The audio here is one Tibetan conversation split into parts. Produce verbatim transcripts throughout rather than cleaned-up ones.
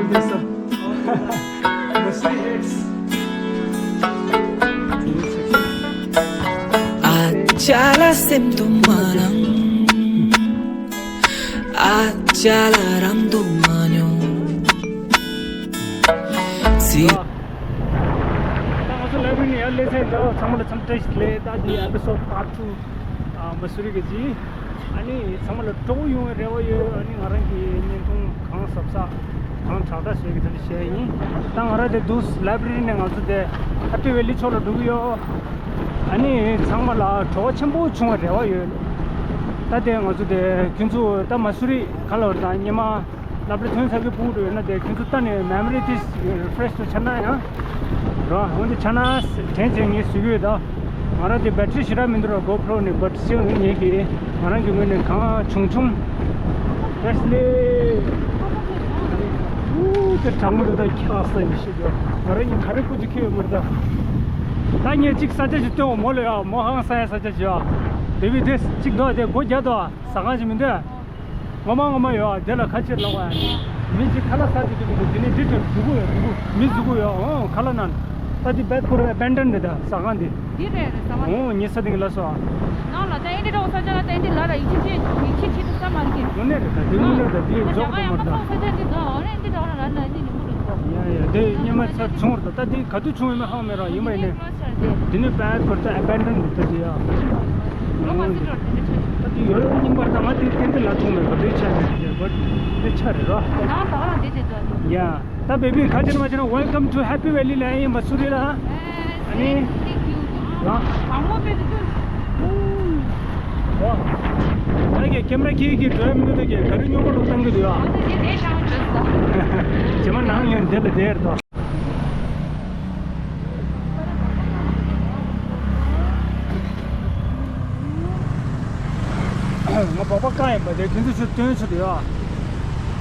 ཨ་ཅག་ལ་སེམས་སྡུག་མ་གནང་། ཨ་ཅག་ལ་རང་སྡུག་མ་མྱོང་། ཚིག་ད་ང་ཚོ་ལའི་བྷ་རི་ནས་ཡར་སླེབས་ཚར་ཡིན། ད་ཚང་མ་ལ་འཚམས་འདྲི་ཞིག་ལས། ད་འདི་ཨེ་པི་སོ་ཌི་པར་ཊི་ཊུ། ཨ་མ་སུ་རི་གི་ཇི། ཨ་ནི་ཚང་མ་ལ་སྤྲོ་པོ་ཡོང་བའི་རེ་བ་ཡོད། ཨ་ནི་ང་རང་གི་བརྙན་ཐུང་གང་གཟབ་གཟབ་གང་དྲག་དྲག་བཟོ་གི་ད་ལྟ་བྱས་ཡིན། ད་ང་རང་དེ་འདུག་ལའི་བྷ་རི་ནས་ང་ཚོ་དེ་ཧེ་པི་ཝེ་ལི་ཕྱོགས་ལ་འགྲོ་གི་ཡོད། ཨ་ནི་ཚང་མ་ལ་བྲོ་བ་ཆེན་པོ་བྱུང་བའི་རེ་བ་ཡོད། ད་དེ་ང་ཚོ་དེ་ཁྱོད་ཚོ་ད་མ་སུ་རི་ག་ལ་བར་དང་ཉི་མ་སློབ་གྲྭ་ཐོན་ཚར་གི་ཕྲུ་གུ་ཡོད་ན་དེ་ཁྱོད་ཚོ་ལྟ་ནས་མེ་མོ་རི་དེ་ཕི་རེ་ཤི་ཏུ་ཆགས་ན་ཡང་རོ། འོན་ཏེ་ཆགས་ན་དྲན་བྱས་ངས་བཟོས་ཡོད། ད་ང་རང་དེ་བེ་ཊི་རི་ཞེ་དྲག་མི་འདུག་ར། གོ་པྲོ་ནས་བེ་ཊི་རི་ཞིག་ངེད་ཀྱིས་ང་རང་གི་ངོས་ནས་གང་བྱུང་བྱུང་། བེ་སི་ལེ། ཨུ་དེ་གྲང་མོ་རེད། ད་ཁྱག་ས་ཡིན་ཤེས་རྒྱུ། ང་རང་གཉིས་ག་རེ་ཁུ་ཅིག་ཁྱེར་ཡོད་མ་རེད། ད་ད་ངས་གཅིག་ས་ཆ་ཞིག་སྟོན་འོ་མོ་ལ་ཡ། མོ་ཧང་སང་ཡ་ས་ཆ་ཞིག་ཡ། བེ་བི་དེ་གཅིག་འདུག་དེ་སྒོ་རྒྱག་འདུག་ཟ་ཁང་ཞིག་མི་འདུག་ངོ་མ་ངོ་མ་ཡོད། དེ་ལ་ཁ་ཕྱིར་ལོག་པ། མི་གཅིག་ཁ་ལག་ཟ་དུས་དེ་གི་དེ་ནས་འདི་དེ་འཛུགས་གོ་ཡོད། འཛུགས་གོ་མི་འཛུགས་གོ་ཡོད། ཨོ་ཁ་ལག་ནང་། ད་དེ་བེད་ཁོ་ར་ཨེ་བེན་ཌན་རེད། ད་ཟ་ཁང་དེ། འདི་རེད་རེད་ཟ་ཁང་། ཨོ་ངས་ས་དེ་གི་ལ་སོ། ནང་ལ་ད་ཨེ་འདི་འདྲ་བོ་ས་ཆ་ལ་ད་ཨེ་འདི་ལ་ལ་ཡིད་ཆེས་ཆེ་ཡིད་ཆེས་ཆེ་དུ་ས་མ་རེད་ཀྱི། དངོས་གནས་རེད། ད་དེ་དངོས་གནས་རེད། ད་དེ་ད་རྫོགས་ཟ་ཁང་ཡང་མ་མ་ཐོག་ས་ཆ་འདི་ད་ཨོ་ནས་འདི་འདྲ་བོ་ལ་ལ་ལ་འདི་ནི་མུ་རུ་ཐོག་ཡ་ཡ་དེ་སྙེ་མ་ཚར་བྱུང་རེད། ད་དེ་ག་དུས་བྱུང་ཡོད་མེད་ཧ་གོ་མེད་ར། ཡིན་པ་ཡིན་ནས། དེ་ནས་བེད་ཁོ་ར་ད་ཨེ་བེན་ཌན་རེད། ད་དེ་ཡ། ལོ་མ་སི་ཏྲོ་དེ་འདྲ་ཆགས། ད་དེ་ཡོད་རྙིང་པ་ད་ང་དེ་ཏན་ཏན་ལ་མཐོང་མེད་པ་དེ་ཆ་རེད། དེ་ཆ་རེད་ར། ད་ད་རང་དེ་དེ་ཚོ། ཡ། ད་བེ་བི་ཁ་ཆེ་ན་མ་ཆེ་ན། Welcome to Happy Valley ལ་ཡིན་པ་སུ་རེད་ལ། ཨ་ནི། Thank you. ར། མང་པོ་དཔེ་དེ་ཚོ། ཨོ། ད་གི་ཀེམ་ར་ཁྱེད་ཀྱིས་འགྲོ་ཡ་མི་འདུག་ད་གི་ག་རེ་སྨྱོ་པ་ལོག་བཏང་གི་འདུག་ཡ། ཨ་ཙི་དེ་དེ་ཤང་བྲོས་ས། རྗེས་མ་ནང་ཡོང་དེ་ལ་དེར་དོ། ང་སྦག་སྦག་བཀག་ཡིན་པ་དེ་ཁྱེད་ཚོ་ཚུར་སྟོན་ཚུལ་དུ་ཡོད།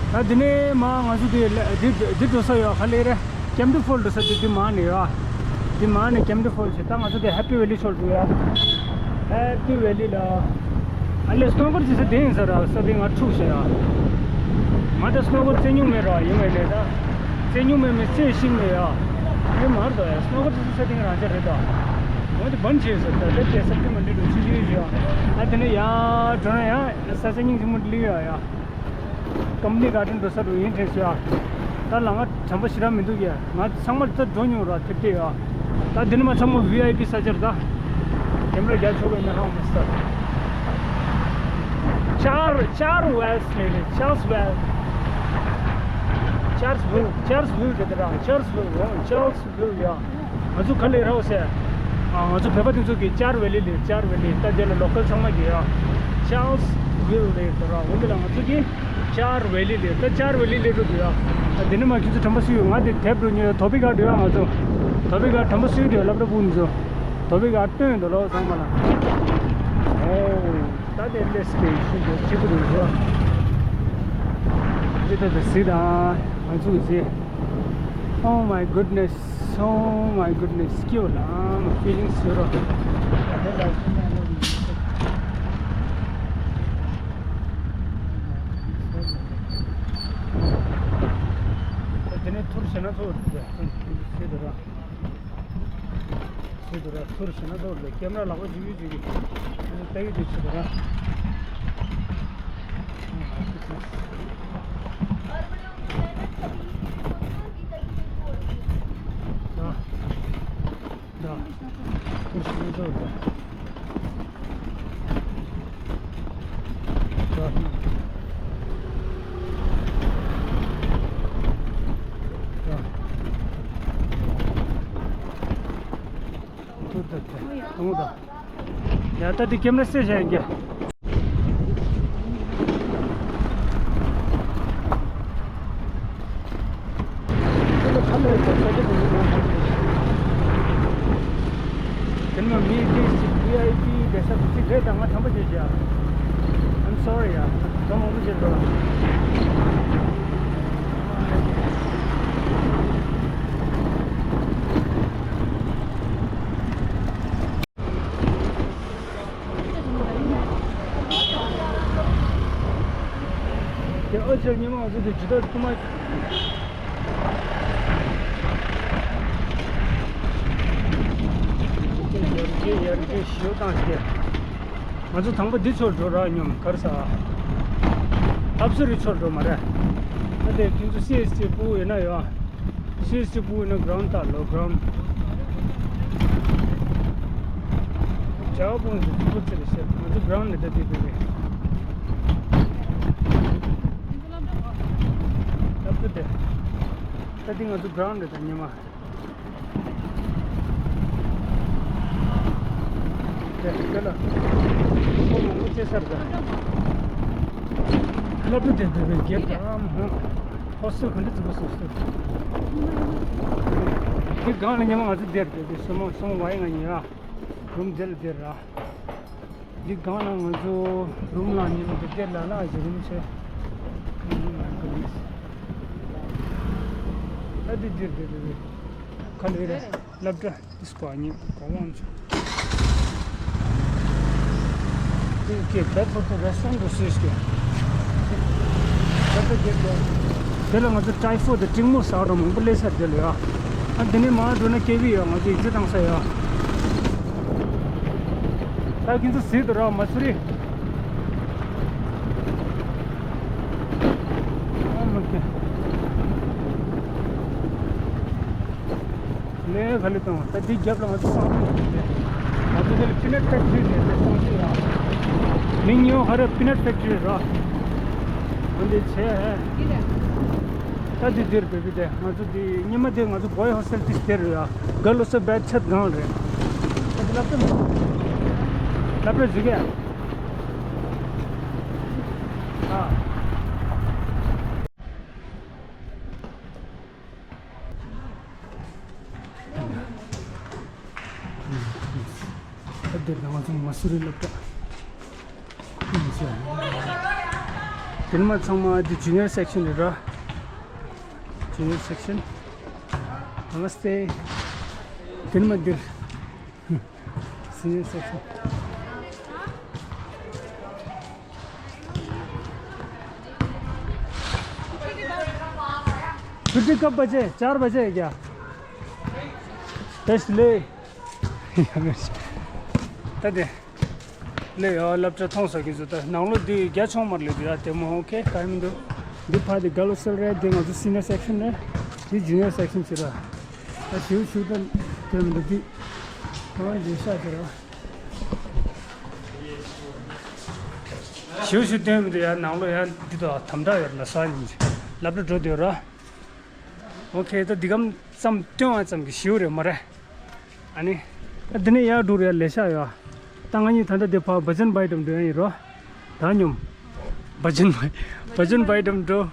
ད་འདི་ནས་མ་ང་ཚོ་འདི་འདི་འདི་འགྲོ་ས་ཡོད། ཧ་ལས་རེད། ཀེམ་ཌི་ཕོལ་འགྲོ་ས་འདི་འདི་མ་ནས་ཡོད། འདི་མ་ནས་ཀེམ་ཌི་ཕོལ་བྱས། ད་ང་ཚོ་འདི་ཧེ་པི་ཝེ་ལི་ཕྱོགས་འགྲོ་ཡ། ཧེ་པི་ཝེ་ལི་ལ། ཨ་ལས་སྣོ་ཀར་བྱེད་ས་དེ་ཡིན་ས་ར། ས་དེ་ང་འཁྲུག་ཤག་ཡ། ང་ད་སྣོ་ཀར་རྩེ་མྱོང་མེད་ར། ཡིན་པ་ནས་ད། རྩེ་མྱོང་མེད་མེད་རྩེ་ཤེས་མེད་ཡ། ཡོད་མ་རེད་ད་ཡ། སྣོ་ཀར་བྱེད་ས་དེ་ང་རང་ཅག་རེད་ད། འོན་ཏེ་བན་བྱས་ས་ད་ད་དེ་ས་དེ་མ་འདྲི་རུ་ཆུ་ཡོད་ཡ། ཨ་དེ་ནས་ཡ་འགྲོ་ན་ཡ་ས་ཆ་སྙིང་རྗེ་མོ་སླེབས་ཡ་ཡ། ཀམ་པ་ནི་གར་ཌེན་འགྲོ་ས་རུ་ཡིན་དྲན་སོང་ཡ། ད་ལ་ང་དྲན་པ་ཞེ་དྲག་མི་འདུག་ཡ། ང་ཚང་མ་ད་འགྲོ་མྱོང་ར་ཐེབས་ཐེབས་ཡ། ད་འདི་ནས་མ་ཚང་མ་ཝི་ཨའི་པི་ས་ཆར་ད། ཀེམ་ར་རྒྱག་ཆོག་གི་མེད་ཧ་མ་སོང་། ཅར་ཅར་ཝེལ་ལས་རེད། ཅར་ཝེལ། ཅར་ཝིལ། ཅར་ཝིལ་རེད་ད་ར། ཅར་ཝིལ། ཨོ་ཅར་ཝིལ་ཡ། ང་ཚོ་ག་ལས་ར་བ་ཟེར། ང་ཚོ་བོད་པ་དེ་ཚོ་གི་ཅར་ཝེ་ལི་ལས། ཅར་ཝེ་ལི། ད་དེ་ལ་ལོ་ཀལ་ཚང་མ་གི་ཡ། ཅར་ཝིལ་ལས་ད་ར། འོ་འདི་ལ་ང་ཚོ་གི་ཅར་ཝེ་ལི་ལས། ད་ཅར་ཝེ་ལི་ལས་འགྲོ་དུས་ཡ། ད་དེ་ནས་མ་ཁྱེད་ཚོ་དྲན་པ་གསོས་ཡོད། ང་དེ་དེབ་རུ་ཉོས། དོ་པི་ཀ་འགྲོ་ཡ། ང་ཚོ་དོ་པི་ཀ་དྲན་པ་གསོས་ཡོད། སློབ་གྲྭ་ཕྲུ་གུ་ཚོ་དོ་པི་ཀ་སྟོན་འདུག་ལོ་ཚང་མ་ལ། ཨོ། ད་དེ་ལས་སི་ཀེ་ཤུ་གི་གཅིག་པུ་རེད་ཤག་འདི་ད་དེ་གཟིགས་དང་། ང་ཚོ་གཟིགས། Oh my goodness, oh my goodness, སྐྱིད་པ་ལ་ཨ་མ་ཕི་ལིང་སི་ཡོད་རོ། དེ་ནས་ཐུར་བྱས་ན་ཚོ་རེད་དེ། ཚོ་རེད་ར། ཚུར་དུ་ར། ཚུར་ཕྱིན་ན་ཚུར་ལ་ཀེམ་ར་ལག་པ་འཇུ་གི་འཇུ་གི། ཨ་ནི་ལྟ་གི་འདུག་ཚུར་དུ་ར། ད། ད། ཚུར་ཕྱིན་ན་ཚུར་ལ། ད། ད། ཐུར་ད་ད། ཐུར་ད། ཡ་ད་དེ་ཀེམ་ར་སེ་བྱ་ཡིན་གྱི། དེ་ནས་མི་དེ་ཅིག་ཝི་ཨའི་པི་བསྡད་ས་ཅིག་རེད་ད། ང་དམ་པ་བྱེད་བྱ། I'm sorry ཡ། ད་མང་པོ་བྱེད་འགྲོ། དེ་ཨོ་ཅག་ཉི་མ་ང་ཚོ་དེ་ཇི་ལྟར་ཐུ་མ། ཡར་རྒྱས་ཡར་རྒྱས་ཞེ་པོ་བཏང་སྟེ། ང་ཚོ་དང་པོ་འདི་ཚོར་འགྲོ་ར་སྙམ། ག་རེ་ཟ། ཨབ་སུ་རི་ཚོར་འགྲོ་མ་རེད། ཨ་དེ་ཁྱེད་ཚོ་སི་ཨེས་ཊི་སྤུ་ཡོད་ན་ཡོད། སི་ཨེས་ཊི་སྤུ་ཡོད་ན་གྷ་རའུན་ཌི་ལྟ་ལོ། གྷ་རའུན་ཌི། བྱ་བ་སྤུ་འདི་སྤུ་ཚེ་རེ་བཤད། ང་ཚོ་གྷ་རའུན་ཌི་ནས་ད་དེ་བེ་བེ། ཨབ་སུ་དེ། ད་དེ་ང་ཚོ་གྷ་རའུན་ཌི་ད་ཉི་མ། དེ་དེ་ལ། ཁོ་མང་པོ་བཙལ་ཚར་ད། སློབ་གྲྭ་དེ་བོད་པའི་སྒེར་དང་། ཧོ་སེལ་ག་འདྲ་བརྩི་པ་སོགས་སུ། དེ་སྒང་ལ་ཉི་མ་ང་ཚོ་བསྡད་དེ་དེ་སོ་མོ་སོང་བ་ཡིན་ང་ཉིན་ར། རུམ་དེ་ལ་བསྡད་ར། འདི་སྒང་ལ་ང་ཚོ་རུམ་ལ་ཉིན་དེ་དེ་ལ་ལ་ཞིག་རུམ་ཆེ། Oh my goodness. ཨ་དེ་འདིར་དེ་དེ་དེ། ག་ལེ་རེད། སློབ་གྲྭ་དེ་སྐོར་ཉིན་གོ་འོང་ཆོག་དེ་ཀེ་བེད་ཕོར་དུ་རེ་སོང་དུ་སུས་ཀེ། ད་ལྟ་དེ་དེ། དེ་ལ་ང་ཚོ་ཊའི་ཕོ་དེ་ཀྲིང་མོ་ཟ་ར་མང་པོ་སླེབས་ས་དེ་ལ་ཡ། ཨ་དེ་ནས་མར་འགྲོ་ན་ཀེ་བི་ཡོད། ང་ཚོ་ཡིག་ཚད་བཏང་ས་ཡོད། ད་ཁྱེད་ཚོ་གཟིགས་དང་ར། མ་སུ་རི། ཨ་མ་ཁེ། ལས་ག་ལེ་བཏང་། ད་འདི་རྒྱབ་ལ་ང་ཚོ་སང་ལུ་ཡོད་རེད། ང་ཚོ་འདི་ལ་པི་ནཊ་ཕེག་ཊི་རི་རེད་དེ། སང་ལུ་ཡ། མིང་ཡོད་ཧ་ར། པི་ནཊ་ཕེག་ཊི་རི་ར། འོ་འདི་བྱས། ད་འདི་འདིར་བོད་པའི་དེ། ང་ཚོ་འདི་ཉི་མ་དེ་ང་ཚོ་བོའི་ཧོ་སི་ཊེལ་དེ་དེར་ཡོད་ཡ། གརལ་ཧོ་སི་ཊེལ་བེད་ཆད་སྒང་རེད། ད་འདི་སློབ་གྲྭ་མེད། སློབ་གྲྭ་ཟིག་ག་ཨ། ད་འདིར་ང་ཚོ་མ་སུ་རི་སློབ་གྲྭ། དེ་མ་ཚང་མ་འདི་ཇུ་ནི་ཡར་སེག་ཤན་རེད་ར། ཇུ་ནི་ཡར་སེག་ཤན། ནམ་སྟེ། དེ་མ་འདིར། སི་ནི་ཡར་སེག་ཤན། छुट्टी कब बजे? चार बजे है क्या? टेस्ट ले। ད་དེ། ལས་ཡ་སློབ་གྲྭ་མཐོང་ས་གི་བཟོ་ལྟ། ནང་ལོགས་འདི་རྒྱ་ཆུང་མར་ལས་འདི་ཡ་དེ་མོ། ཨོ་ཁེ། ག་ཡིན་འདུག་འདི་ཕ་དེ་གརལ་ཧོ་སི་ཊེལ་རེད། འདི་ང་ཚོ་སི་ནི་ཡར་སེག་ཤན་རེད། འདི་ཇུ་ནི་ཡར་སེག་ཤན་ཟེར་ར། ད་ཞིའུ་ཞིའུ་ད་དེ་མི་འདུག་འདི། ཨ་འདི་ཤ་ཟེར་ར། ཞིའུ་ཞིའུ་དེ་མི་འདུག་ཡ། ནང་ལོགས་ཡ་འདི་དང་དམ་དྲག་ཡོད་ལ་ས་ཡིན། སློབ་གྲྭ་འགྲོ་འདོད་ར། ཨོ་ཁེ། ད་འདི་གམ་ཙམ་སྟོན་བ་ཙམ་གྱི་ཞིའུ་རེད་མ་རེད། ཨ་ནི། ཨ་འདི་ནས་ཡར་འགྲོ་རེད། ལས་ཤག་ཡོད། ད་ང་གཉིས་ད་ལྟ་འདི་ཕར་བ་ཇན་བྷའི་ཏམ་འགྲོ་ཡ་ཡིན་རོ། ད་སྙོམས། བ་ཇན་བྷའི། བ་ཇན་བྷའི་ཏམ་འགྲོ།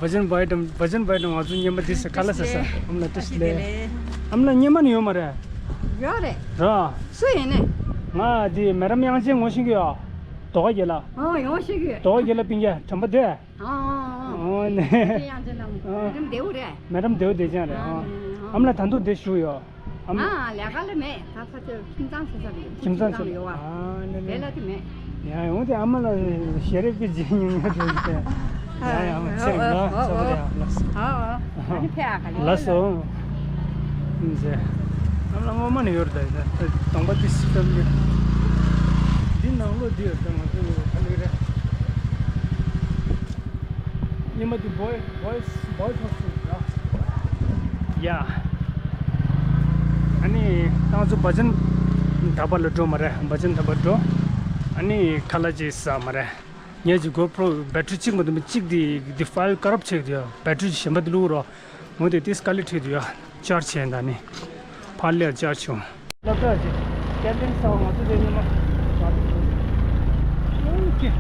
བ་ཇན་བྷའི་ཏམ། བ་ཇན་བྷའི་ཏམ་ང་ཚོ་སྙེ་མ་འདི་ཟེར་ཁ་ལག་ཟ་ས། ཨ་མ་ལགས་བཀྲ་ཤིས་བདེ་ལེགས། ཨ་མ་ལགས་སྙེ་མ་ནི་ཡོད་མ་རེད། ཡོད་རེད། ར། སུ་ཡིན་ནི། ང་འདི་མེ་ཌམ་དབྱངས་ཅན་ངོ་ཤེས་ཀྱི་ཡོད། དོ་ག་རྒྱལ་ལ། ཨོ་ཡོང་ཤེས་ཀྱི་ཡོད། དོ་ག་རྒྱལ་ལ་སྤུན་ཀྱག་དྲན་པ་འདུག་ཨ་ཨ་ཨ། ཨོ་ནས། དེ་ཡང་ཅི་ལ་མོ། ཨ། མེ་ཌམ་དེའུ་བདེ་ཅན་རེད། ཨ་ཨ། ཨ་མ་ལགས་ད་དུང་འདི་བཞུགས་ཡོད། ཨ་མ། ཨ་ལས་ཀ་ལ་མེད། ད་ཁ་ཆེ་ཁྱིམ་ཚང་ཆེ་ས་རེད། ཁྱིམ་ཚང་ཆེ་ས་ཡོད་བ། ཨ་ནས་དེ་ལ་དེ་མེད། ཡ་ཡོང་དེ་ཨ་མ་ལགས་ཞལ་རས་པའི་རྗེས་ཉུང་ཉུང་འགྲོ་གི་དེ། ཡ་ཡ་ཨ་མ་ཚེ་རིང་ལགས་ཚོགས་པ་རེད། ཨ་ལགས་སོ། ཨ་ཨ། ཨ་ནི་ཕེ་ཨ་ག་ལེ། ལགས་སོ། ཨིན་ཟེར། ཨ་མ་ལགས་སྔོན་མ་ནས་ཡོད་རེད་ད། ཡིན་ན་གདོང་པ་འདི་སི་ཀམ་གི། འདི་ནང་ལོགས་འདི་ཡོད་ད། ང་ཚོ་ག་ལེ་རེད། སྙེ་མ་འདི་བོའི་བོའི་བོའི་ཧོ་སི་ཊེལ་ར། ཡ། ཨ་ནི་ང་ཚོ་བ་ཇན་ད་བར་ལ་འགྲོ་མ་རེད། བ་ཇན་ད་བར་འགྲོ། ཨ་ནི་ཁ་ལག་ཅིག་ཟ་མ་རེད། ངས་ཀྱི་གོ་པྲོ་བེ་ཊི་རི་གཅིག་མ་གཏོགས་མི་གཅིག་དེ་དེ་ཕའིལ་ཀ་རབ་ཆེ་གི་དེ་ཡ། བེ་ཊི་རི་གཞན་པ་དེ་བླུག་རོགས། འོ་དེ་དེ་སྐ་ལི་ཁྲིད་དུ་ཡ། ཅར་ཆེན་ད་ནི། ཕར་ལས་ཅར་ཆུང་། སློབ་གྲྭ་ཞིག་ཀེན་ཊིན་ཚང་མ་ང་ཚོ་དེ་ཉི་མ་ཟ་དུ་ཆུང་། ཨོ་ཀེ།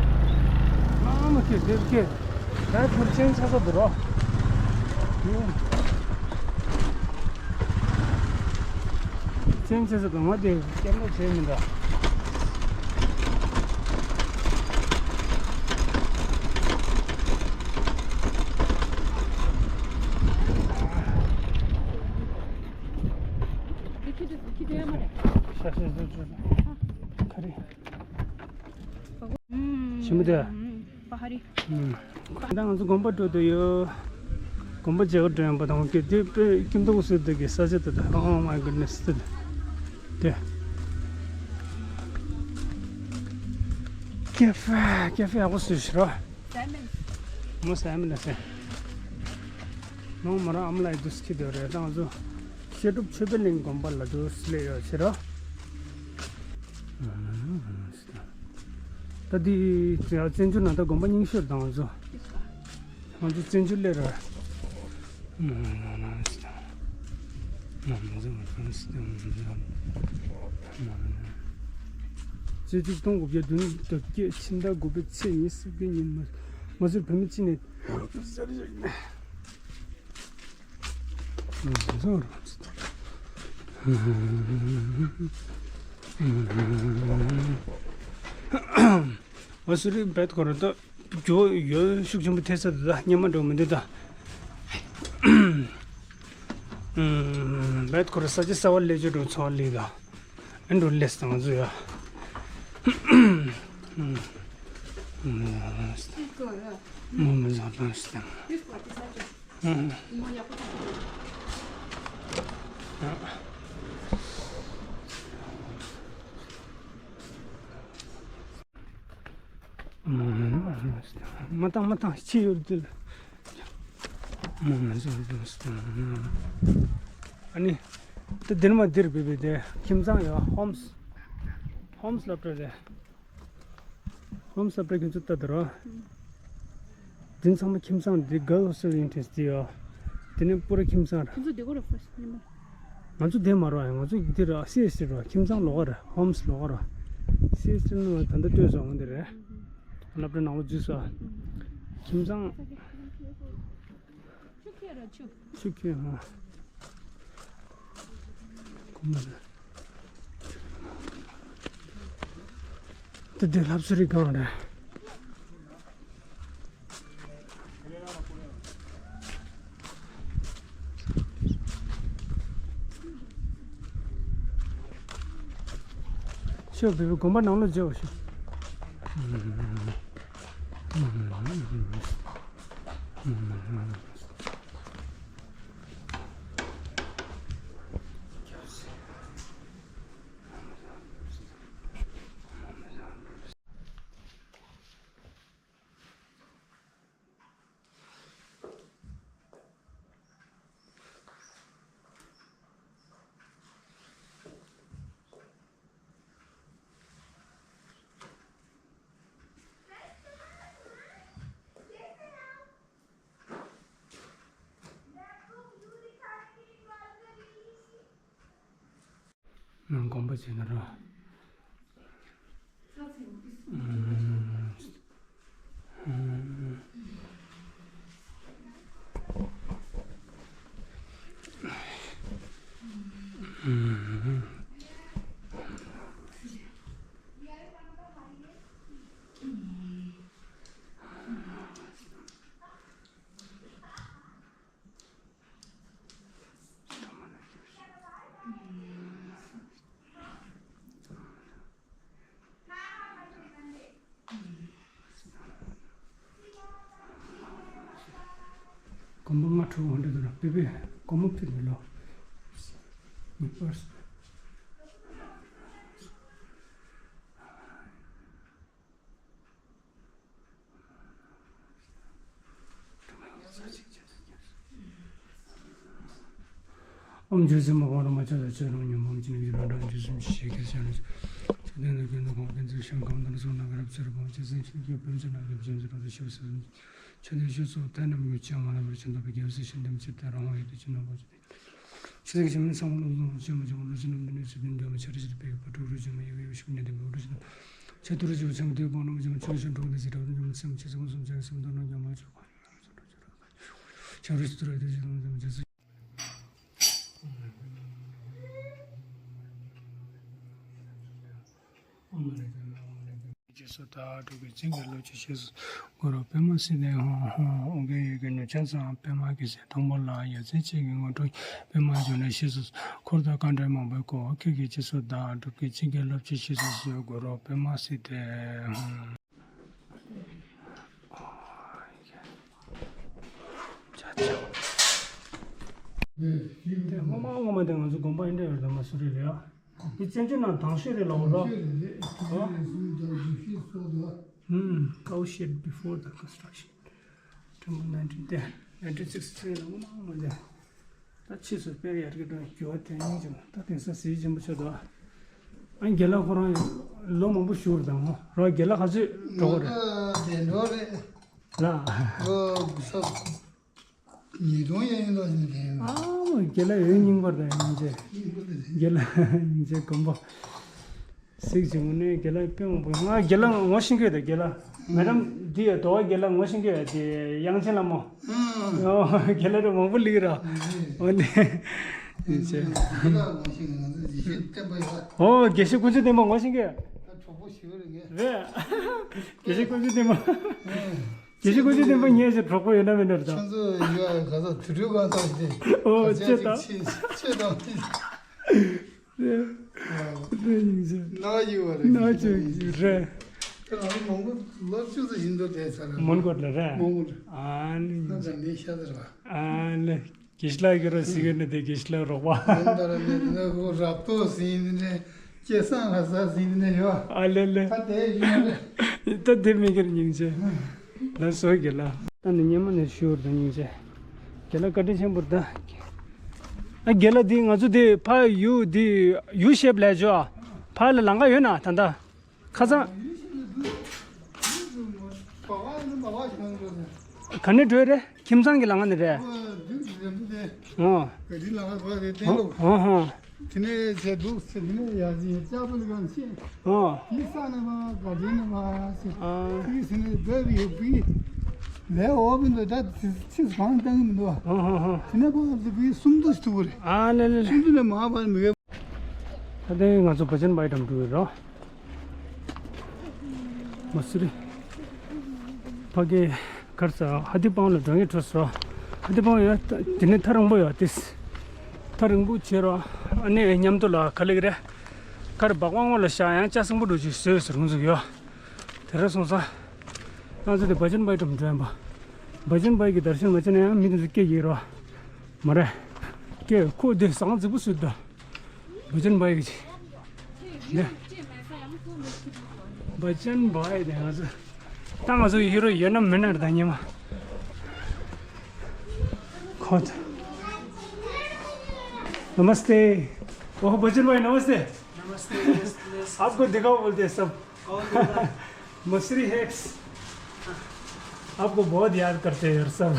ཨ་མ་ཀེ་དེ་ཀེ། ད་ཁུར་ཆེན་ཆ་ས་དུ་རོ། ཆེན་ཆ་ས་དུ་ང་དེ་ཀེམ་ར་བྱེད་མི་འདྲ། ཤ་ཤ་ཤ་ཤ། ག་རེ། ཞིམ་པོ་དེ། ད་ང་ཚོ་དགོན་པ་འགྲོ་འདོད་ཡོད། དགོན་པ་མཇལ་ག་འགྲོ་ཡོང་པ་དང་གི་དེ་དཔེ་སྐྱིད་མདོག་ཟེར་དེ་གི་ས་ཆ་དེ་དང་། Oh my goodness དེ་དེ། ཀེ་ཧྥེ་ཀེ་ཧྥེ་ཡག་པོ་བཟོས་ཤག་ར། མོ་སའི་མོན་ལ་ཟེར། ནང་མོ་རང་ཨ་མ་ལགས་འདུག་སེ་འཁྱེར་སྡོད་རེད། ད་ང་ཚོ་བཤད་སྒྲུབ་ཆོས་འཕེལ་གླིང་དགོན་པ་ལ་འདུག་སེ་སླེབས་ཡོད་ཟེར་ར། ད་འདི་བཙན་བྱོལ་ནང་ད་དགོན་པ་རྙིང་ཤོས་དང་ང་ཚོ། ང་ཚོ་བཙན་བྱོལ་སླེབས་ར། བཙན་བྱོལ་སྟོང་དགུ་བརྒྱ་བདུན་ཅུ་དོན་བརྒྱད་ཕྱི་ཟླ་དགུ་པའི་ཚེས་ཉི་ཤུ་གི་ཉིན་མ་མ་སུར་བོད་མི་ཅི་ནས། ཨོ་སུ་རི་བེད་ཁོ་ར་ཏོ་ཇོ་ཡོད་ཤུགས་ཆེན་པོ་ཐེ་ས་དུ་ད་སྙེ་མ་འགྲོ་མི་འདུག་ད། བེད་ཁོ་ར་ས་ཆ་ས་བ་ལེ་ཇོ་འགྲོ་ཚོ་ལི་ད། ཨན་འགྲོ་ལེས་དང་ཟུ་ཡ། མོ་མི་ཟ་ལ་སྟེ། མ་བཏང་མ་བཏང་ཕྱི་ཡོད་དུ། ཨ་ནི་ད་འདིར་མ་འདིར་བི་བི་དེ་ཁྱིམ་ཚང་ཡོད། ཧོམ་སི་ཧོམ་སི་ལབ་འགྲོ་རེད། ཧོམ་སི་ལབ་འགྲོ་ཁྱོད་ཚོ་ལྟ་དུ་རོ། འདི་ཚང་མ་ཁྱིམ་ཚང་འདི་གལ་ཧོ་སི་ཊེལ་ཨིན་ཊེན་སི་འདི་ཡོད། དེ་ནས་པུ་ར་ཁྱིམ་ཚང་ར། ཁྱོད་ཚོ་འདི་གོ་ར་ཕར་སི་ཉི་མ། ང་ཚོ་འདི་མ་རོ་ཡ། ང་ཚོ་འདི་ར་སི་ཨེས་ཊི་རོ། ཁྱིམ་ཚང་ལོགས་ཀ་ར། ཧོམ་སི་ལོགས་ཀ་ར། སི་ཨེས་ཊི་ནང་ད་ལྟ་ལྟོས་སོང་འདི་རེད། ལབ་རེ་ནང་ལོ་འཛུལ་སོང་། ཁྱིམ་ཚང་། ཆུ་ཁྱེར་ར་ཆུ། ཆུ་ཁྱེར་ཧ། ཁོ་མ་རེད། དེ་དེ་ལྷབ་སུ་རི་སྒང་རེད། ཤོག་བི་བི་དགོན་པ་ནང་ལོགས་མཇལ་བ་ཤོག་ནང་དགོན་པ་བྱས་ན་ར། དགོན་པ་ལྔ་དྲུག་འོང་འདྲ་འདུག་ན། པེ་པེ་སྒོར་མོ་ཕུད་མི་ལོ། ངེས་པར། ཨོམ་ཇོ་སེ་མ་གོང་ར་མ་ཆ་ས་ཆ་རང་ཉམས་པོ་ཅི་ནི་ར་རང་ཇོ་སེམ་ཤེས་ཀྱི་ཤ་ནི། ཆ་དེ་ན་གི་ནི་གོང་གི་འཛུགས་ཤིང་གང་དང་སོང་ན་ག་རབ་ཚེ་ར་བོ་ཆེ་སེམས་ཤིང་གི་བོན་ཆེ་ན་གི་བྱམས་སེ་རང་དུ་ཤེས་སེ། ཆ་དེ་ཤུ་ཚོ་ཐ་ནམ་ཡོད་ཅེས་མ་ལ་བར་ཆེན་དུ་བའི་རྒྱལ་སྲས་ཤིང་དེམ་ཆེ་དེ་རང་ཡོད་དུ་ཅི་ན་བོ་ཆེ། ཆ་དེ་གི་ཞིང་ཚང་མ་ལོ་ལོ་ཆེ་མ་ཆེ་མ་ལོ་ཆེ་ནམ་དུ་ནི་ཆེ་དེ་འདོད་མ་ཆ་རེ་ཆེ་དེ་པའི་བ་ཕྲུག་རུ་ཆེ་མ་ཡི་བའི་ཤུགས་ནི་དེ་མི་རུ་ཆེ་ན། ཆ་དུ་རུ་ཆེ་བ་ཆེ་མ་དེ་བོ་ནམ་ཆེ་མ་ཆེ་ཤིང་གྲོགས་དེ་ཆེ་དྲག་ནམ་སེམས་ཆེ་ཚང་སོང་ཆ་སེམས་དོན་ནམ་ཉམས་མ་ཆོག་ཆ་རུ་ཆེ་དུ་རུ་དེ་ཆེ་ཚང་སེམས་ཆེ། རྗེས་སུ་ད་དྲུག་གི་ཚིག་གི་ལོ་ཆུ་ཞེས་སུ། གུ་རུ་པདྨ་སིདྡྷི་ཧཱུྃ་ཧཱུྃ། ཨོ་རྒྱན་ཡི་གེ་ནུས་ཅན་ཚངས་པདྨ་གི་ཟེར། དང་པོ་ལ་ཡ་མཚན་ཅན་གྱི་དངོས་གྲུབ་པདྨ་འབྱུང་གནས་ཞེས་སུ། འཁོར་དང་དཀའ་འགྲེལ་མང་པོའི་སྐོར་ཁྱེད་ཀྱི་རྗེས་སུ་ད་དྲུག་གི་ཚིག་གི་ལོ་ཆུ་ཞེས་སུ་གསོལ། གུ་རུ་པདྨ་སིདྡྷི་ཧཱུྃ། དེ་སྔོན་མ་སྔོན་མ་དེ་ང་ཚོ་དགོན་པ་ཨིན་འདྲ་ཡོད་དམ་སུ་རེད་ལ། འདི་བཙན་བྱོལ་ནང་དང་ཤོས་རེད་ལབ་རོགས། དང་ཤོས་རེད་རེད། དེ་ཨ། རེད་སུམ་ཅུ་དང་བཞི་བཅུ་སོགས་འདུག་ཨ། ཧུམ། Cow shed before the construction. December nineteen ten, nineteen sixty-three ལ་མང་མང་མ་འདས། ད་ཕྱིས་སུ་དཔེ་ཡར་རྒྱས་འགྲོ་ཡ་འགྱུར་བ་དོན་སྙིང་རྗེ་མོ། ད་དེང་སང་གཟི་བརྗིད་ཆེན་པོ་ཆགས་འདུག་ཨ། རྒན་ལགས་ཁོ་རང་ཡང་ལོ་མང་པོ་བཞུགས་རེད་དང་ཧོ། རོགས་རྒན་ལགས་ག་ཚོད་འགྲོ་གི་རེད། ད་བདེ་འགྲོ་རེད། ལ། ལོ་དགུ་ས། ཉིས་སྟོང་ཡན་ཡོད་ལ་ནི་དེ། ཨ་མ་རྒན་ལགས་ཡོད་སྙིང་པར་དང་སྙིང་རྗེ། སྙིང་པོ་དེ་རེད། རྒན་ལགས་སྙིང་རྗེ་དགོན་པ། གཟིགས་བྱུང་ནས་རྒན་ལགས་དཔེ་མང་པོ། ང་རྒན་ལགས་ངོ་ཤེས་ཀྱི་ཡོད་དོ། རྒན་ལགས་མེ་ཌམ་འདི་ཡོད་དོ། རྒན་ལགས་ངོ་ཤེས་ཀྱི་ཡོད་དེ་དབྱངས་ཅན་ལྷ་མོ། ཨ། ཨོ་རྒན་ལགས་རེ་མང་པོ་ལིག་ར། ཨོ་ནི། སྙིང་རྗེ། རྒན་ལགས་ངོ་ཤེས་ཀྱི་ང་ཚོ་ཡེ་ཤེས་བསྟན་པ་ཡོད། ཨོ་དགེ་བཤེས་ཀུན་སྤྱོད་བསྟན་པ་ངོ་ཤེས་ཀྱི་ཡོད། ད་གྲོགས་པོ་ཞིག་རེད་ངས། རེད། དགེ་བཤེས་ཀུན་སྤྱོད་བསྟན་པ། ཨ། དགེ་བཤེས་ཀུན་སྤྱོད་བསྟན་པ་ངས་ཅིག་གྲོགས་པོ་ཡོད་ན་མེད་ན་རེད་ད། ཁྱོད་ཚོ་ཡོད་ག་ས་དུས་དྲུག་གང་ཐོག་ཞིག་ཨོ་ཁ་ཆེ་ཅེ་ཅིག་ད། ཆེ་ཆེ་དང་ཆེ། རེད། རེད་ཡིན་ཟེར། ན་ཡོད་བ་རེད། ན་ཅིག་རེད། ཁྱེད་རང་མོན་གྷོ་ལོ་བཅུ་ཙམ་ཞིག་འདུག་བསྡད་ཚར་ར། མོན་གྷོ་ལ་རེད། མོན་གྷོ་ལ། ཨ་ནི་ཡིན་ཟེར། ད་ནི་ཤ་ཚ་ར། ཨ་ནི། དགེ་བཤེས་ལགས་ཀྱི་རོ་ཟིག་ཡོད་ནི་དེ་དགེ་བཤེས་ལགས་རོགས་པ། ཡིན་ད་ར་ནི་ནི་ཁོ་རབ་ཏོ་ཟིན་ནི་ནི་སྐྱེ་སང་ལ་ཟ་ཟིན་ནི་ནི་ཡོད། ཨ་ལེ་ལེ། ད་དེ་ཡིན་ནི། ད་དེ་མི་ཁེར་སྙིང་རྗེ། ལ་སོ་དགེ་ལགས། ད་ནི་སྙེ་མོ་ནས་ཞུ་བར་དུ་སྙིང་རྗེ། དགེ་ལགས་བཀའ་དྲིན་ཆེན་པོ་རེད་ད། ཨ་དགེ་ལགས་འདི་ང་ཚོ་འདི་ཕ་ཡུ་འདི་ཡུ་ཤེབ་ལས་འཇོག་ཕ་ལ་ལང་ཀ་ཡོད་ན་ད་ད། ཁ་སང་། ག་ནས་འགྲོ་རེད། ཁྱིམ་ཚང་གི་ལམ་ཁ་ནས་རེད། ཨོ། ཨོ་ཧོ། དེ་ནས་ཟེར་འདུག་ཟེར་དེ་ནས་ཡར་ཟིན་ལྕགས་པོ་ལི་གང་ཆེ། ཨོ། དེ་ས་ནས་མ་ག་དེ་ནས་མ་ཟེར། ཨ། དེ་ཟེར་ནས་བོད་ཡོད་པའི་ལས་འོག་མི་འདུག་ད་ཕྱིས་གང་བཏང་གི་མི་འདུག་ཨོ་ཧོ་ཧོ། དེ་ནས་ཁོང་ཚོ་བོད་སུམ་མདོ་ཞིག་ཐུག་གི་རེད། ཨ་ལེ་ལེ་ལེ། སུམ་མདོ་ནས་མ་བར་མི་ག་ད་ལྟའི་ང་ཚོ་བ་ཅན་བྷའི་འགྲམ་འགྲོ་གི་རོ། མ་སུ་རི། ཕ་གི་གར་ས་ཧ་ཏི་པང་ལ་འགྲོ་ངེས་འཕྲོ་སོ། ཧ་ཏི་པང་ཡོད་དེ་ནི་ཐག་རིང་པོ་ཡོད་དེ། ཐག་རིང་པོ་བྱེད་རོ། ཨ་ནི་མཉམ་དུ་ལ་ག་ལེགས་རེད། གར་སྦག་དབང་བོ་ལ་བཞག་ཡང་ལྕགས་སྲིན་པོ་འགྲོ་ཅིག་བཟོས་ཟེར་ཁོང་ཚོ་ཡོད། དེ་ར་སོང་ཙང་། ང་ཚོ་དེ་བ་ཅན་བྷའི་འགྲམ་འགྲོ་ཡིན་པ། བ་ཅན་བྷའི་གི་དར་ཤན་མ་བྱས་ན་ཡང་མི་དེ་ཚོ་སྐད་ཡིག་རོ། མ་རེད། སྐད་ཁོ་དེ་ཟང་རྫིག་པོ་སུ་ད། བ་ཅན་བྷའི་གི་ཅི། ནེ། བ་ཅན་བྷའི་དེ་ང་ཚོ། ད་ང་ཚོ་ཡི་རོ་ཡོད་ན་མེད་ན་རེད་ད་ཉི་མ། ཁོ་ད། नमस्ते। ओह बजन भाई नमस्ते। नमस्ते। आपको दिखाओ बोलते हैं सब। कौन बोल रहा है? मसूरी हेट्स। आपको बहुत याद करते हैं यार सब।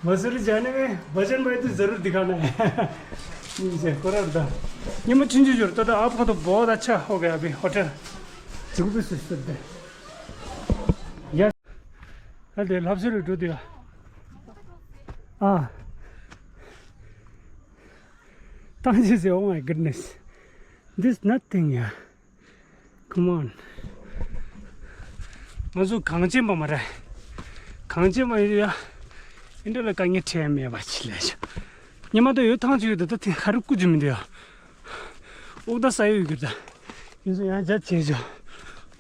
मसूरी जाने में भजन भाई तो जरूर दिखाना है। ཉིན་མཚན་ཁོ་རར་ད། ཉི་མ་ཆུང་ཆུང་ཞོར་ད་ད་आपको तो बहुत अच्छा हो गया अभी होटल। ཅུག་པི་སུ་སུ་དེ། ཡ། ཨ་དེ་ལྷ་བཟོ་རུ་འགྲོ་དུས། ཨ། ཏང་ཅི་ཟེ། Oh my goodness, this nothing, yeah. Come on. ང་ཚོ་གངས་ཅན་པ་མ་རེད། གངས་ཅན་པ་ཡིན་ཡ། ཨིན་འདྲ་ལ་དཀའ་ངལ་འཕྲད་མེད་པ་ཅི་ལས་བྱུང་། ཉི་མ་ད་ཡོད་ཐང་ཅིག་ཡོད་ད་ད་དེ་ཧ་རུ་ཀུ་ཅི་མི་འདུག་ཡ། དབུགས་ད་ས་ཡོད་གི་ད། ཡིན་ཚོ་ཡང་རྒྱ་ཆེ་ཆོ།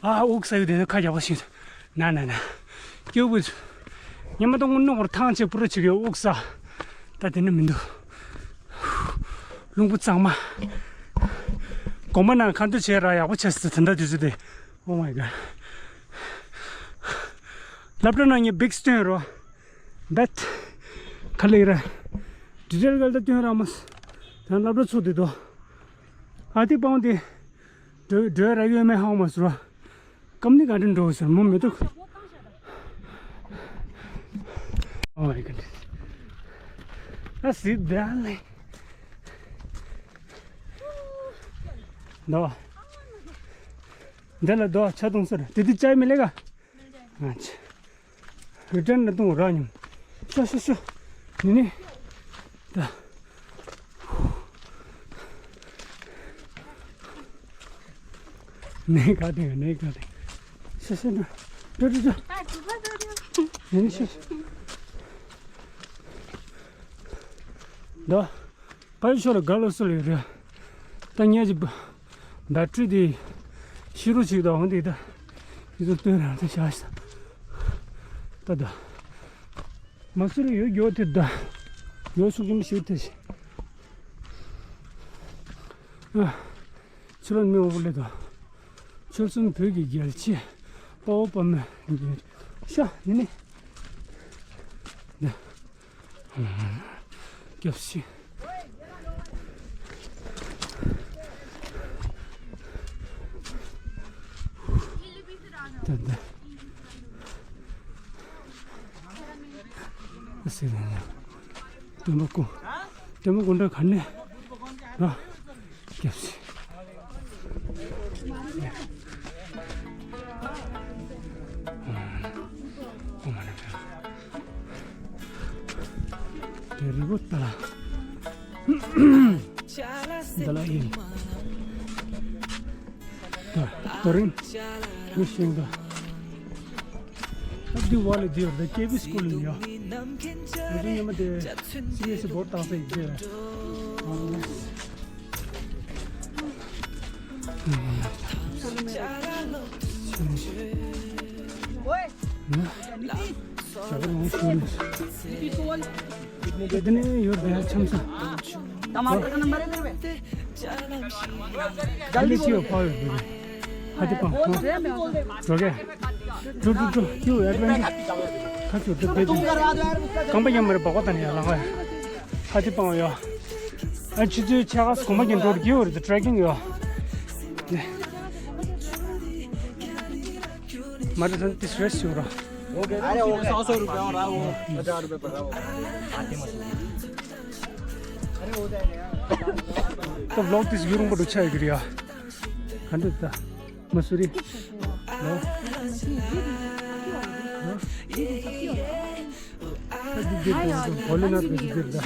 ཨ་དབུགས་ས་ཡོད་དེ་ཁ་རྒྱག་པ་ཞིག་ན་ན་ན། སྐྱོ་པོ་ཚོ། ཉི་མ་ད་དངོས་གནས་ཁོར་ཐང་ཆད་པུ་ར་ཅིག་ཡོད་དབུགས་ས། ད་དེ་ནི་མི་འདུག་རླུང་བུ་གཙང་མ། གོ་མ་ན་ཁ་འདུ་བྱས་ར་ཡག་པོ་ཆེ་སི་དེ་འདྲ་དུས་ཚོད་དེ། Oh my god. སློབ་གྲྭ་ནང་ངས་བིག་སྟོན་རོ། བེད། ག་ལེ་ར། ཌི་ཊེལ་གལ་ཏེ་སྟོན་ར་མོ། ད་སློབ་གྲྭ་ཚུགས་དེ་དོ། ཨ་ཏི་པང་དེ། འགྲོ་འགྲོ་ར་ཡོད་མེད་ཧང་མ་སུ་ར། ཀམ་ནི་ག་འདྲ་འགྲོ་ཟེར་མོ་མི་འདུག Oh my god. ཨ་སི་དཱ་ལེ། ནོ། འདི་ལ་རྡོ་ཆ་གཏོང་ཟེར། དེ་དུས་ཅའི་མི་ལེ་ག་ཨ་ཅི། རི་ཊན་ལ་གཏོང་ར་ཉུང་། ཤོ་ཤོ་ཤོ། ནི་ནི། ད། ནི་ག་དེ་ནི་ག་དེ། ཤོ་ཤོ་ན། ཏྲོ་ཏྲོ་ཏྲོ། ནི་ནི་ཤོ་ཤོ། ད། པའི་ཤོ་ལ་ག་ལོ་སོ་ལ་ཡོད་རེད། ད་ངས་ཀྱི་བ་བེ་ཊི་རི་དེ་ཤི་རོ་ཅིག་དང་འོང་དེ་ད་ཡི་ཚོ་སྟོན་རང་དེ་བཞག་ཤ་ད་ད་མ་སུ་རི་ཡོད་རྒྱུ་དེ་ད་ཡོད་ཤུགས་ཀྱི་མི་ཤིག་དེ་ཤི་ཨ། ཆུ་ལོན་མི་འོ་ལེ་དང་། ཆོལ་གསུམ་བོད་ཀྱི་རྒྱལ་གཅེས། དཔའ་བོ་དཔའ་མོ་ཤ་ནི་ནི། སྐྱབས་ཤིག་ད་ད། ཨ་སི་ལ་ཡ། སྟོན་པ་སྐུ། སྟོན་པ་སྐུ་འདྲ་ག་ནས། ར། སྐྱབས་ཤིག་ཨོ་མ་ན་པ། དེ་རི་བོ་ཏ་ལ། ཏ་ལ་ཡིན། ད་དོ་རིང་། མི་ཤེས་འགའ། ཨ་འདི་བ་ལས་འདི་ཡོད་ད་ཀེ་བི་སྐུལ་ཡིན་ཡོད། ང་ཚོ་ཉི་མ་དེ་སི་བི་ཨེ་སི་བོར་བཏང་ས་ཡིན་ཟེར། ཨ་ནི། ཞག་རོང་ཤུལ། དེ་ནས་ཡོད་པའི་འཆམ་ས། དམ་པ་ག་ནམ་པར་རེད་པས། དེ་ནས་ཅི་ཡོད་ཕ་ཡོད་པས། ཧ་ཏི་པང་ཧོ། འགྲོ་གས། འགྲོ་འགྲོ་འགྲོ། ཀྱི་ཡོད་ཨེ་ཌི་ཝེན་ཅར། ཁ་ཚུར་འགྲོ་བེད་ཅིང་། རྐང་པ་ཡང་མ་རེད་སྦག་སྦག་དང་ཡང་ལངས་པ། ཧ་ཏི་པང་ཡོད། ཨ་ཆུ་ཚོད་ཕྱེད་ཀ་གོམ་པ་གྱོན་འགྲོ་རྒྱུ་ཡོད་རེད་ཊེ་རེག་ཀིང་ཡོད། མ་རེད་ད་ཏིས་རེ་སི་ཡོད་ར། ད་བི་ལོག་ཏིས་ཡུ་རུང་པ་འགྲོ་ཆ་ཡོད་ཀྱི་རེད་ཡ། ག་འདྲ་ད། མ་སུ་རི། ལོ། ད་འདི་འདིར་དང་བོ་ལེ་ནཱ་ཐ་འདི་འདིར་ད།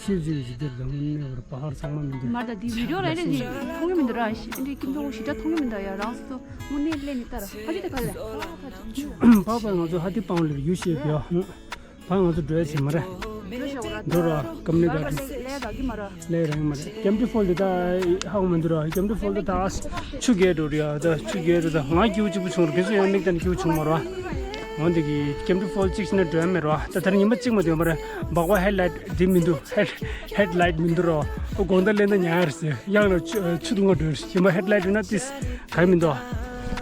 ཤིབ་ཇི་འདི་འདིར་དང་ནས་བར་པ་ཧར་ཚང་མ་མི་འདུག་མར་ད་འདི་བི་ཌིའོ་རེད་རེད་འདི་མཐོང་གི་མི་འདུག་ར་ཤི་འདི་ཀིམ་ཐོག་ཞི་དྲག་མཐོང་གི་མི་འདུག་ཡ་རང་སོ་སོ་དངོས་གནས་ལས་ནི་ལྟ་ར་ཕ་ཅི་དེ་ག་ལས་ཕ་ཕ་ང་ཚོ་ཧ་ཏི་པང་ལེར་ཡུ་ཤེ་བི་ཡ། ཕ་ང་ཚོ་འགྲོ་ཡ་བྱེད་མ་རེད། འགྲོ་ར་ཀམ་ནི་ག་ལས་རང་མ་རེད། ཀེམ་ཏི་ཕོལ་དེ་ད་ཧ་གོ་མི་འདུག་ར། ཀེམ་ཏི་ཕོལ་དེ་ད་ཆུ་རྒལ་འགྲོ་རེད་ཡ། ད་ཆུ་རྒལ་འགྲོ་ད་ང་སྐྱིད་པོ་གཅིག་པུ་བྱུང་ར། ཁྱེད་ཚོ་ཡང་མིག་ལྟ་ནས་སྐྱིད་པོ་བྱུང་མ་ར། འོན་ཏེ་གི་ཀེམ་ཏི་ཕོལ་གཅིག་ཤི་ན་འགྲོ་ཡ་མེད་ར། ད་ད་ར་ཉི་མ་གཅིག་མ་འདོན་པ་ར་སྦག་སྦག་ཧེཌ་ལའིཊ་འདི་མི་འདུག་ཧེཌ་ཧེཌ་ལའིཊ་མི་འདུག་ར། ཨོ་དགོང་དག་ལས་ན་ཉག་རེད་ཟེར་གཡང་ལ་ཆུ་ཆུ་དུང་བ་འགྲོ་ཞིམ་པ་ཧེཌ་ལའིཊ་ཡོད་ན་ཏིས་ག་མི་འདུག་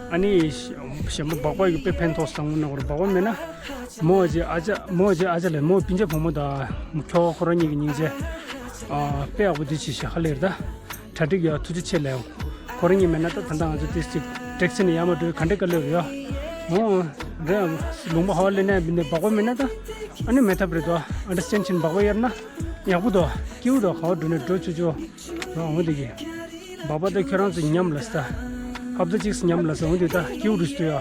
ཨ་ནི་གཞན་པ་སྦག་སྦག་ཡོད་པའི་ཕན་ཐོགས་སང་ངུ་ན་གོ་ར་སྦག་སྦག་མེད་ན། མོ་ཨ་ཅེ་ཨ་ཅག་མོ་ཨ་ཅེ་ཨ་ཅག་ལས་མོ་སྤུན་ཆ་བུ་མོ་དང་ཁྱོ་ཁོ་རང་གཉིས་ཀྱི་སྙིང་རྗེ། ཨ་དཔེ་ཡག་པོ་འདི་བྱེད་ཤག་ཧ་ལས་རེད་ད། གྲ་སྒྲིག་ཡག་ཐུགས་རྗེ་ཆེ་ལས། ཁོ་རང་གཉིས་མེད་ན་ད་ད་ལྟ་ང་ཚོ་ཏིས་ཅིག་ཊེག་སི་ནས་ཡར་མར་འགྲོ་ག་འདྲ་དཀའ་ལས་རེད་ཡ། འོ་རེད། ལུང་པ་ཧ་ལས་ནས་མི་ནས་སྦག་སྦག་མེད་ན་ད། ཨ་ནི་མེད་ཐབས་རེད་དོ། ཨན་ཌར་སི་ཊེན་ཌ་བྱས་ནས་སྦག་སྦག་གཡར་ན་ཡག་པོ་དོ། སྐྱིད་པོ་དོ། ག་བ་འགྲོ་ནས་འགྲོ་ཆོག་ཆོག་རང་འོ་འདི་གི་སྦག་སྦག་ད་ཁྱོད་རང་ཚོ་ཉམས་ལ་ས། ཧབ་ཏ་གཅིག་སུ་ཉམས་ལ་ས་འོ་འདི་ད་སྐྱིད་པོ་རུ་ཞིག་འདུག་ཡ།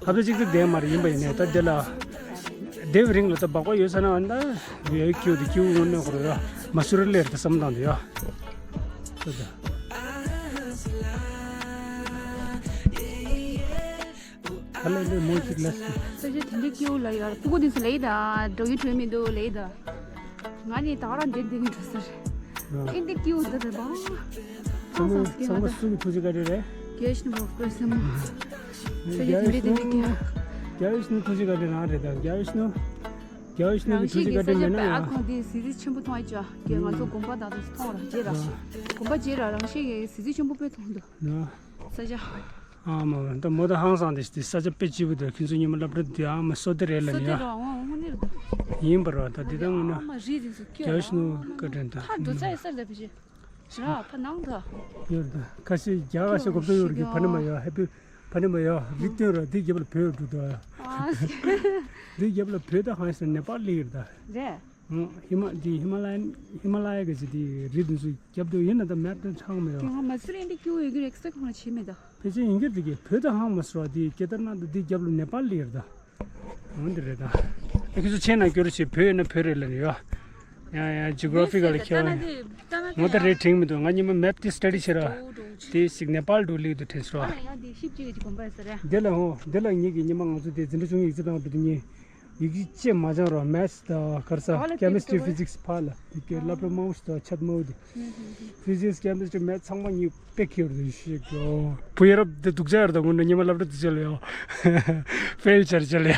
ཧབ་ཏ་གཅིག་ཏུ་བསྡད་མ་རེད། ཡིན་པ་ཡིན་ནའི་ད་དེ་ལ་བསྡད་པའི་རིང་ལ་ད་སྦག་སྦག་ཡོད་ས་ན་ཨ་ནི་ད་ཡོད་སྐྱིད་པོ་དེ་སྐྱིད་པོ་དངོས་གནས་ཁོ་ར་ཡ་མ་སུ་ར་ལེར་ད་བསམ་བློ་བཏང་དེ་ཡ། ད་ད་ཧ་ལས་ལས་མོ་ཅིག་ལས་སུ། ས་ཆ་དེ་འདྲའི་སྐྱིད་པོ་ལ་ཡ་སྤུ་གུ་དེ་ཚོ་ལས་ད་འགྲོ་ཡུལ་གྲོལ་མི་འདུག་ལས་ད། ང་ནི་ད་རང་འདྲེ་འདི་གི་འགྲོ་ས་རེད། ཨེ་འདི་སྐྱིད་པོ་འདི་རེད་པ། ཚང་མ་ཚང་མ་སུ་གི་ཐུགས་རྗེ་བཀའ་དྲིན་རེད། རྒྱལ་བ་ཡིད་བཞིན་ནོར་བུ་སེམས་མོ། ས་ཆ་དེ་འདྲའི་དེ་འདྲའི་སྐྱིད། རྒྱལ་བ་ཡིད་བཞིན་ནོར་བུ་ཐུགས་རྗེ་བཀའ་དྲིན་རང་རེད་ད། རྒྱལ་བ་ཡིད་བཞིན་ནོར་བུ། རྒྱལ་བ་ཡིད་བཞིན་ནོར་བུ་ཐུགས་རྗེ་བཀའ་དྲིན་མེད་ན་ཡང་། རང་བཞིན་གྱི་ས་ཆ་དཔེ་ཨ་ཁོང་དེ་གཟི་བརྗིད་ཆེན་པོ་མཐོང་ཡ་ཅག་རྒྱལ་ང་ཚོ་དགོན་པ་དང་དུ་མཐོང་ར་རྗེས་ར། དགོན་པ་རྗེས་ར་རང་བཞིན་གྱི་གཟི་བརྗིད་ཆེན་པོ་དཔེ་མཐོང་འདུག་ས་ཆ། ཨ་མ་ད་མོ་ད་ཧང་སང་དེ་ཞིག་དེ་ས་ཆ་དཔེ་སྐྱིད་པོ་འདུག་ཁྱེད་ཚོ་ཉི་མ་སློབ་གྲྭ་དེ་ཨ་མ་སོ་དེ་རེད་ལ་སོ་ནི་དེ་ཡ། ར་ཨང་ཨང་ནི་རེད་ད། ཡིན་པ་ར་ད་དེ་ད་ངོ་ན། ཨ་མ་རི་དེ་ཚོ་སྐྱོ་ར་རྒྱལ་ཨ་ནུ་མ་བཀའ་དྲིན་ད། ཐ་འདུ་ཚ་ཡི་སར་ད་བི་ཞེ། ར་ཕ་ནང་ད། ཡོད་ད་ཁ་ཤས་རྒྱ་ཁ་ཤས་གོ་བསྡུར་ཡོད་གི་ཕ་ནི་མ་ཡ་ཧེ་པི་ཕ་ནི་མ་ཡ་རི་སྟོན་ར་དེ་རྒྱབ་ལ་བོད་འགྲོ་ད། ཨ་དེ་རྒྱབ་ལ་བོད་ད་ཧང་སང་ནེ་པཱལ་ལི་ཡོད་ད། རེད། ཧི་མ་དེ་ཧི་མ་ལ་ཡན་ཧི་མ་ལ་ཡ་གི་ཅི་དེ་རི་དེ་ཚོ་རྒྱབ་ཏུ་ཡིན་ན་ད་མེབ་དེ་ཆགས་མེད་རོ། དེ་སྔ་མ་སུ་རེད་འདི་སྐྱིད་པོ་ཡོད་ཀྱི་རེད་ཨེག་སི་པེག་ཁོང་ལ་བྱེད་མེད་ད། ཕལ་ཆེར་ཡིན་གྱི་རེད་དེ་གི་བོད་ད་ཧང་མ་སུ་ར་དེ་ཀེ་དར་ནཱ་ཐ་དེ་རྒྱབ་ལ་ནེ་པཱལ་ལི་རེད་ད། འོན་ཏེ་རེད་ད། ཨ་ཁྱེད་ཚོ་ཆེ་ན་སྐྱོ་རུ་བྱེད་བོད་ཡིན་ན་བོད་རེད་ལ་ནི་ཡོ། ཡ་ཡ་ཇི་གྷོ་ར་ཕི་ཀལ་ལ་ཁྱེད་ངོ་ད་རེད་དྲན་མི་འདུག་ང་ཉི་མ་མེབ་དེ་སི་ཊ་ཌི་བྱེད་ར། དེ་ཞིག་ནེ་པཱལ་འགྲོ་ལི་འདུག་དྲན་སོ། ཨ་ཡ་དེ་ཤིབ་ཅིག་གི་གོམ་པ་ཡོད་ས་རེད། དེ་ལ་ཧོ་དེ་ལ་ངེད་ཀྱི་ཉི་མ་ང་ཚོ་དེ་འཛིན་གྲྭ་ཆུང་ངུའི་ཡིག་ཚད་བཏང་འགྲོ་དུས་ངས། ཡིག་ཆ་མ་སྦྱངས་རོགས། མེ་ཐི་དང་ག་རེ་ཟ། ཨོ་ལ་ཀེ་མི་སི་ཊི་རི་ཕི་ཟིག་སི་ཕར་ལ་དེ་གའི་སློབ་གྲྭ་དམའ་བོ་ཞིག་དང་ཆེས་དམའ་བོ་དེ། ཕི་ཟིག་སི་ཀེ་མི་སི་ཊི་རི་མེ་ཐི་ཚང་མ་ངས་དཔེ་ཁེལ་རེད་ཤེས་གོ། བུ་ཡ་རབས་དེ་སྡུག་ཅག་ཡོད་རེད་ད། དངོས་གནས་ཉི་མ་སློབ་གྲྭ་དེ་ཚོ་ལ་ཡོ། ཕེལ་བྱས་རེད་ལ་ཡ།